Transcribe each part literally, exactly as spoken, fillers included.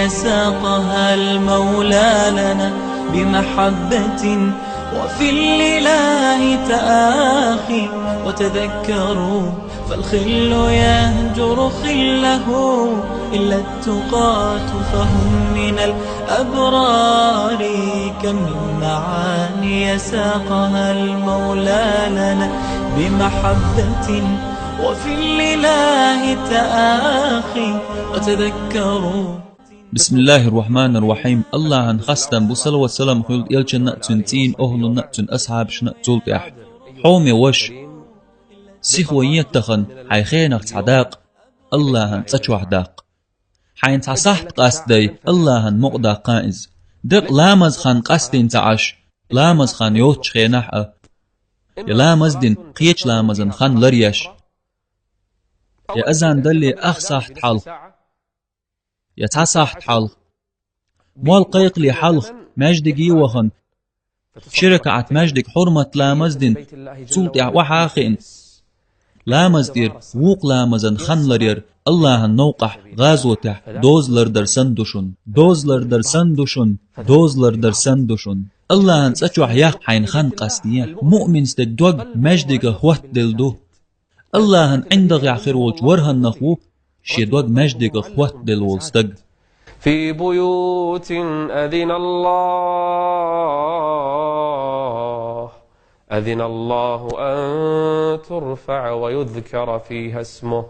ساقها المولى لنا بمحبة، وفي الإله تآخي. وتذكروا فالخل يهجر خله، إلا التقاة فهم من الأبرار. كم من معاني ساقها المولى لنا بمحبة، وفي الإله تآخي. وتذكروا بسم الله الرحمن الرحيم. Аллахӏан хастам бу, салават-салам хуьлда элчанна а, цуьнан цӀийнан охӀлунна а, цуьнан асхьабашна а цул тӀаьхьа. Хьоме ваша, сихо ен тахана хьайн хенах цхьа дакъа, Аллахӏан цӀа чохь даккха. Хьайна цхьа сахьт къастадай, Аллахӏан мукъадаккха иза. Декъа ламаз хан къастийна ца Ӏаш, ламаз хан йоцучу хенахь а, я ламаз дина кхечу ламазан хан ларъеш, я азан далале ах сахьт хьалха, я цхьа сахьт хьалха, молла кхайкхале хьалха маьждиге а вахана, ши ракаӀат маьждиг хьурмат ламаз дина, цул тӀаьхьа охьа а хиъна, ламаз тӀера вукху ламазан хан ларъяр Аллахӏан новкъахь гӀазотехь доза лардар санна ду шуна, доза лардар санна ду шуна, доза лардар санна ду шуна. Аллахӏан цӀа чохь яккха хьайна хан къастае. Муъмин стеган дог маьждигах хӀоттаделла ду. Аллахӏан ӀиндагӀехь хир волчу ворхӀаннах ву шен дог маьждигах хӀоттаделла волу стаг. في بيوت أذن الله، أذن الله أن ترفع ويذكر فيها اسمه،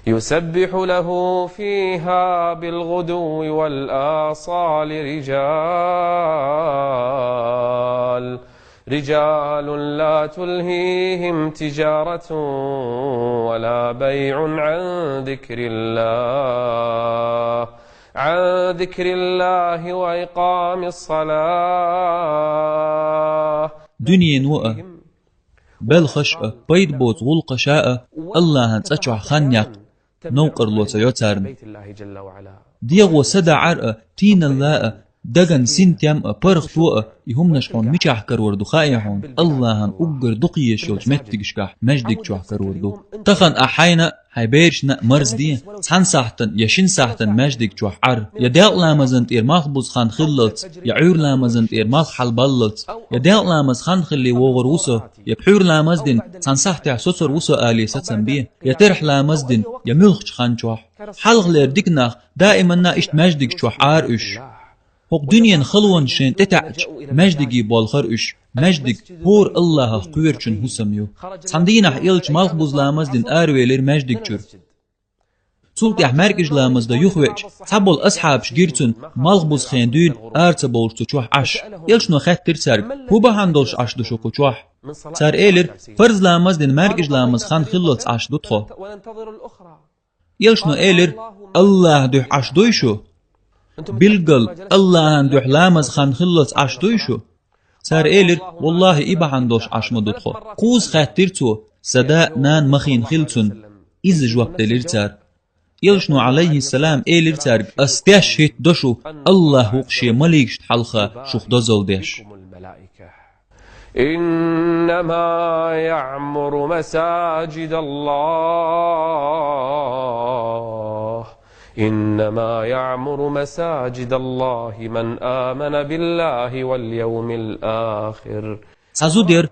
يسبح له فيها بالغدو والآصال رجال، رجال لا تلهيهم تجارة ولا بيع عن ذكر الله، عن ذكر الله وإقام الصلاة. Дуьнено а, белхаш а, пайда боцу гӀуллакхаша а Аллахӏан цӀа чохь хан яккха новкъарло ца йо царна. ДегӀо садаӀар а, тийналла а, даган синтем а, паргӀато а, и хӀуманаш хьуна мичахь карор ду хаьий хьуна? Аллахӏан уггар дукха езаш йолчу меттигашкахь маьждиг чохь карор ду. Тахана ахь хьайна а, хьайн берашна а марзде, цхьана сахьтан я шина сахьтан маьждиг чохь Ӏар, я делкъа ламазан тӀера малхбуза хан хиллалц, я Ӏуьйра ламазан тӀера малх хьалабаллалц, я делкъа ламаз хан хилале вогӀур ву со, я пхьуьйра ламаз дина цхьана сахьтехь соцур ву со алий сацам бе, я терхьа ламаз дина, я муьлххачу хан чохь. Хьалхалера дика нах даиманна иштта маьждиг чохь Ӏара уьш. ХӀокху дуьненан халонаш шайна тӀетаьӀча, маьждиге болхара уьш. Маьждиг хӀора Аллахӏах кхоьручун хӀусам ю. Цхьана дийнахь элча малхбуза ламаз дина аравелира маьждиг чуьра. Цул тӀаьхьа маьркӀажа ламаз дан юхавеача, цхьаболу асхьабаш гира цунна малхбуза хен дуьйна ара ца бовлуш цу чохь Ӏаш. Элчано хаьттира цаьрга: «ХӀун бахьана долуш Ӏаш ду шу кху чохь?» Цара элира: «Фарз ламаз дина маьркӀажа ламаз хан хиллалц Ӏаш ду тхо». Элчано элира: «Аллахӏан дуьхьа Ӏаш дуй шу? Билггал Аллахӏан дуьхьа ламаз хан хиллалц Ӏаш дуй шу?» Цара элира: «Валлахӏи, и бахьана долуш Ӏаш ма ду тхо». Кхузза хаьттира цо: «Сан да а, нана а махийна хилла цунна?» Иза жоп делира цара. Элчано, Ӏалайхиссалам, элира цаьрга: «Ас деш хӀитта до шу, Аллахӏ ву-кх шен маликашна хьалха шух дозалла деш». إنما يعمر مساجد الله، إنما يعمر مساجد الله من آمن بالله واليوم الآخر. Цхьа зуда яра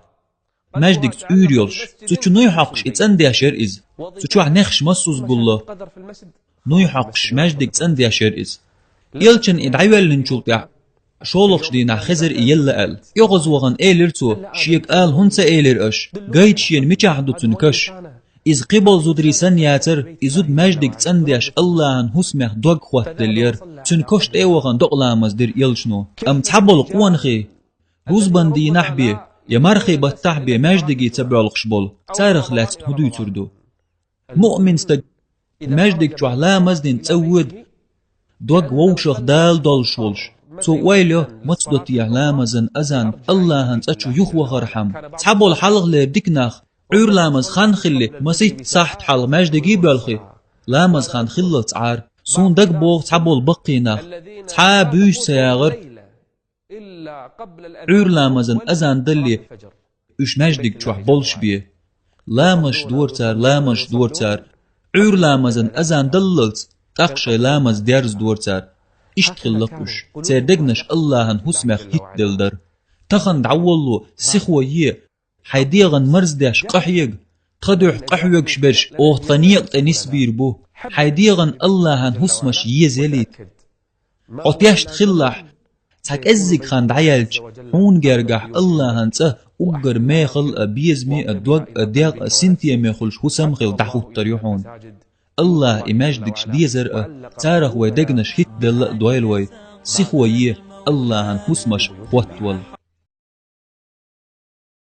маьждигца уьйр йолуш. Цу чу нуй хьокхуш и цӀандеш яра иза. Цу чохь нехаш массо а гулло. Нуй хьокхуш маьждиг цӀандеш яра иза. Элчанна и дӀайоьллинчул тӀаьхьа шолгӀачу дийнахь хезира и елла аьлла. ОьгӀазвахана элира цо: «Шега ала хӀунда ца элира аша? Гайта шена мичахь ду цуьнан каш?» Иза кхиболу зударий санна яцара, и зуда маьждиг цӀандеш Аллахӏан хӀусамех дог хӀоттаделла яра. Цуьнан кош тӀе а вахана докъа ламаз дира элчано. Амма цхьаболу къонахий, рузбан дийнахь бен я мархийн баттахь бен маьждиге ца боьлхуш болу, царах лаьцна хӀун дуьйцур ду? Муъмин стаг маьждиг чохь ламаз дина цӀа воьду, дог вовшах Дала долуш волуш. Цо ойла йо, маца до техьа ламазан азан Аллахӏан цӀа чу юхавахархьама. Цхьаболу хьалхалера дика нах, Ӏуьйра ламаз хан хилале масийтта сахьт хьалха маьждиге а боьлхий, ламаз хан хиллалц Ӏара. Суна дагабогӀу цхьаболу баккхий нах, цхьа а буьйса ца ягӀара, Ӏуьйра ламазан азан далале уьш маьждиг чохь болуш бен. Ламазаш дора цара, ламазаш дора цара. Ӏуьйра ламазан азан даллалц, тӀаккха шайн ламаз дерзадора цара. Иштта хилла-кх уж. Церан дегнаш Аллахьан хӀусамех хӀиттаделла дара. Тахан дӀаволло, сихо е, хьайн дегӀан марздеш къахьега, тха духьа къахьоьгуш берш оха тха некъа тӀа нисбийр бу. Хьайн дегӀан Аллахьан хӀусамаш еза ялийта. Хьо тешна хилалахь, цхьа кӀеззиг хан дӀаяьлча, хьуна гергахь Аллахьан цӀа уггар мехала а, безаме а, дог а, дегӀ а, синтеме хуьлуш хӀусам а хилла дӀахӀуттур ю хьуна. Аллахьа и маьждигаш дезар а, царах вай дегнаш хӀиттаделла а дойла вай, сихо е, Аллахьан хӀусамаш хӀоттавала.